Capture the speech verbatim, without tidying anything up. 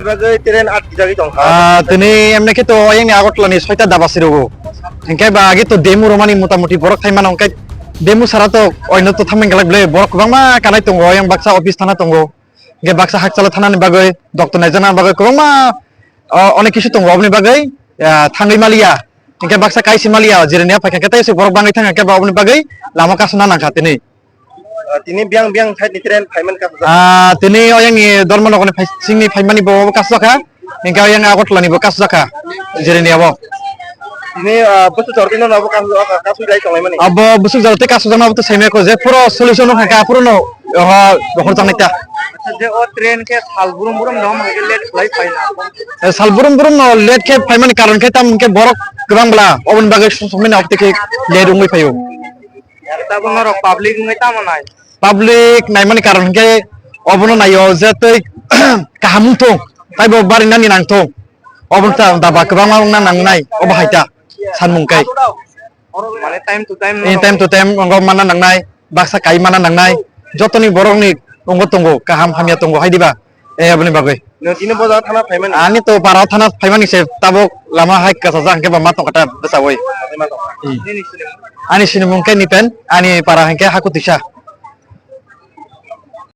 Bagwi train atkijagwi tongkha. Ah, tini emne khe to oyang ni Agartala ni soita daba sirogo. Hingke ba agi to demo romani motamuti borok thai mano hingke demo sara to oino to thamang galak ble borok kwbangma kanai tongo, oyang baksa office thana tongo. Hingke baksa hakchalo thana ni bagwi, doctor naijakna bagwi kwbangma, o, onek kisu tongo oboni bagwi, ah, thangwi maliya. Hingke baksa kaisi maliya, jireni aphai khe tei borok bangwi thang khe ba oboni bagwi lama kasuna nangkha tini. Ah, tini biyang biyang side ni train phaimani kasujak. Ah, tini oyang ni Dharmanagar ni phai-, sing ni phaimani bo kasujak kha. Hingke oyang Agartala ni bo kasujak kha. Jireni abo. Tini, ah, busu jorti no abo kasujak kha, kasui lai tonglai mani. Abo busu jorti kasujak ma abo to seme ko je puro solution no kha puro no, oho, bokhor jang nai ta. Acha, je o train khe sal burum burum no ma khe late khlai phai na. Eh, sal burum burum no late khe phaimani karon khe tam hingke borok kwbang bla oboni bagwi sumsokmani abotwi khe late wngwi phaio. Tabuk norok public wngwi tamo nai? Public naimani karon hingke obono naio je tei kaham wngthung, taibo barinani nangthung. Obono ta daba kwbangma wngna nangnai, obo hai ta sanmung kai. Mane time to time. Eh, time to time wngkha manna nangnai, baksa kai manna nangnai. Jotoni borokni wngkha tongo, kaham hamya tongo hai diba? Eh, aboni bagwi. Nwng tini bo jaga thana phaimani? Ani to para thana phaimani se tabuk lama hai kasajak hingke ba ma tongkha ta bwsawui. Ani sinimung khe Nipen, ani para hingke Hakutisa.